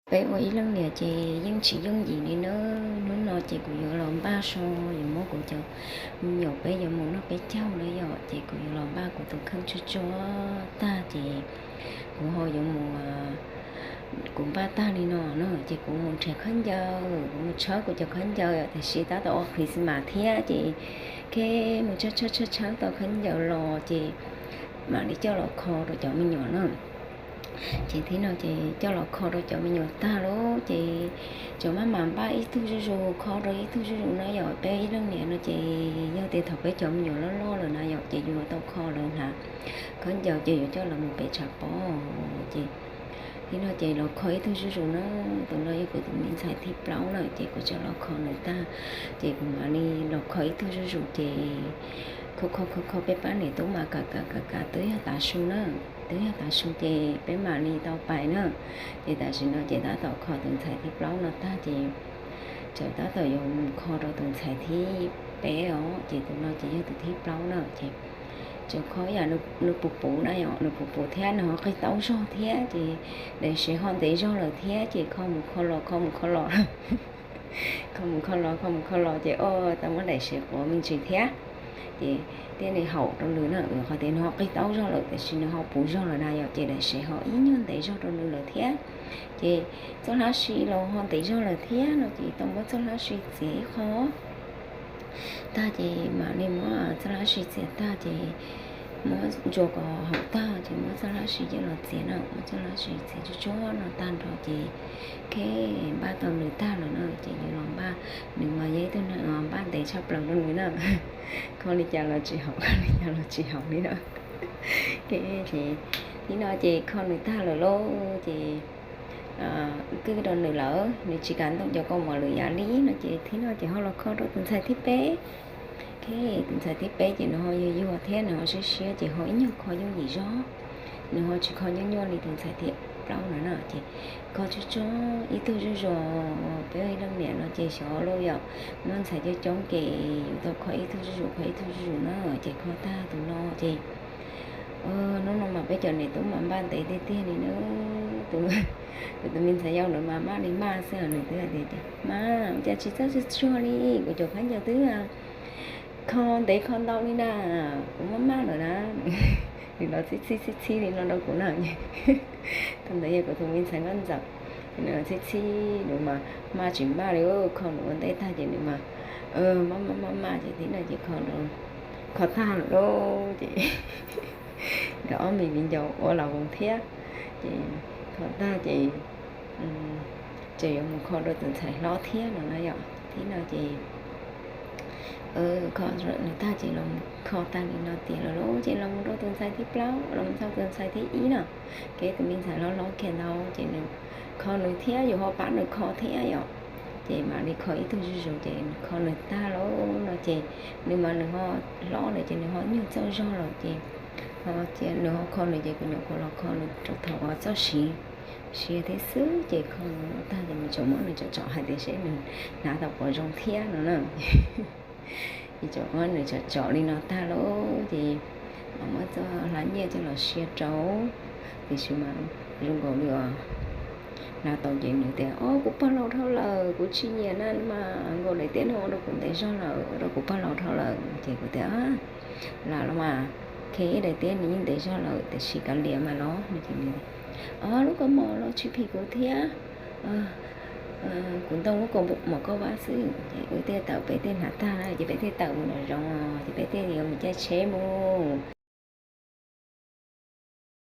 Peb ua ib leej niam ces yeej tsis yooj yim li na. Hnub no ces kuv yuav los npaj so, yuav muab kuv cov me nyuam, peb yuav mus noj peb caug na yom, ces kuv yuav los npaj kuv tus kheej tsuag tsuag tag ces kuv ho yuav mus, kuv npaj tag li no na ces kuv mus nrhiav khaub ncaws, kuv mus tshawb kuv cov khaub ncaws yom, tiam sis tab tom ua Christmas thiab ces, ok, mus tshawb tshawb tshawb tau khaub ncaws los ces mam li coj los kho rau cov me nyuam na. Ces thib no ces coj los kho rau cov me nyuam tag lawm ces tseem maj mam npaj ib tug zuj zus kho rau ib tug zuj zus na yom. Peb ib leej niam no ces yog tias thaum peb cov me nyuam loj loj lawm na yom ces yus yuav tau kho lawv hnav khaub ncaws ces yuav coj lawv mus pem tshav pob ces thib no ces los kho ib tug zuj zus na. Tus no yog kuv tus me ntxhais thib plaub na ces kuv tseem los kho nws tag ces kuv mam li los kho ib tug zuj zus ces kho kho kho kho peb pab niam tub mas kav kav kav kav twb yog tav su na, twb yog tav su ces peb mam li tau pais na. Ces tam sim no ces tab tom kho tus ntxhais thib plaub no tag ces tseem tab tom yuav mus kho rau tus ntxhais thib peb os, ces tus no ces yog tus thib plaub na ces tseem kho ib yam nws puv puv na yom, nws puv puv thiab nws ho qig taub zog thiab ces daim sev ho ntev zog lawm thiab ces kho mus kho los kho mus kho los kho mus kho los kho mus kho los ces o tau muab daim sev quav me ntsis thiab ces thiaj li haum rau nws na. Qhov tias nws ho qig taub zog lawm tiam sis nws ho puv zog lawm na yom, ces daim sev ho ib nyuag ntev zog rau nws lawm thiab. Ces txoj hlab si los ho ntev zog lawm thiab no ces tau muab txoj hlab si txiav ib qho tag ces mam li muab txoj hlab si txiav tag ces muab ntsuas kom haum tag ces muab txoj hlab si coj los txiav na, muab txoj hlab si txiav tsuag tsuag no tag nrho ces, ok, npaj tau nws tag lawm na ces yuav los npaj. Nws mas yog ib tug neeg npaj ntev tshaj plaws rau nws na, kho li cas los tsis haum, kho li cas los tsis haum li na. Ok, ces thib no ces kho nws tag lawm lauj ces kwj rau nws lawm, nws tsis kam ntoo cov kaus mom lwm yam li no ces thib no ces ho los kho rau tus ntxhais thib peb. Ok, tus ntxhais thib peb ces nws ho yuag yuag thiab nws ho siab siab ces ho ib nyuag kho yooj yim zog, nws ho tsis kho nyuaj nyuaj li tus ntxhais thib plaub no na ces kho tsuag tsuag ib tug zuj zus. Peb ib leej niam no ces xyov lauj yom, muaj ntxhais coob coob ces yuav tau kho ib tug zuj zus kho ib tug zuj zus na ces kho tag tus no ces hnub no mas peb cov niam tub mas npaj ntev tiag tiag li na. Tus, tus me ntxhais yau ntawd mas maj li maj xwb, nws twb hais tias, Mas cas tsis txawj tsuag tsuag li, kuv cov khaub ncaws twb kho ntev kho ntau li na, kuv maj maj lawm na. Nws los txhib txhib txhib txhib li no rau kuv na. Thaum ntawd yog kuv tus me ntxhais nkauj ntxawm, nws los txhib txhib nws mas maj tsis maj li, kho nws ua ntej tag ces nws mas maj maj maj maj ces thib no ces kho, kho tag lawm lauj ces nkawd ob me viv ncaus ua los voos thiab ces kho tag ces ces yuav mus kho rau tus ntxhais hlob thiab no na yom. Thib no ces kho nws tag ces los kho tag li no tiav lawm lauj ces los mus rau tus ntxhais thib plaub, los mus txog tus ntxhais thib ib no. Kev tus me ntxhais hlob hlob kiag ntau ces nws kho nws thiab yus ho pab nws kho thiab yom. Ces mam li kho ib tug zuj zus ces kho nws tag lauj no ces nws mas nws ho hlob lawm ces nws ho nyuag txawj zog lawm ces ho cia nws ho kho nws ces kuv nyuam qhuav los kho nws rau thaum uas txoj siav, siav thiab xwb ces kho nws tag ces nws tseem muab nws tsom tsom hais tias seb nws hnav tau puas zoo thiab no na. Ces tseem muab nws tsom tsom li no tag lauj ces mam muab txoj hlab nyiaj coj los sia rau, tiam sis mas zoo nkaus li os hnav tau ces nws tias, Ob, kuv pog laus dhau lawm, kuv tsis nyiam na mas, nkaus daim tiab no ua rau kuv ntev zog lawm, ua rau kuv pog laus dhau lawm. Ces kuv tias, Lam los mas, khe ib daim tiab nws yeej ntev zog lawm tiam sis kav liam mas los no ces nws, Ob, lub kaus mom los tsis phim kuv thiab, kuv ntoo lub kaus mom kauj vab xwb. Ces wb thiaj tawm, peb thiaj hnav tag na ces peb thiaj tawm mus nram zoov ces peb thiaj yuav mus caij tsheb mus.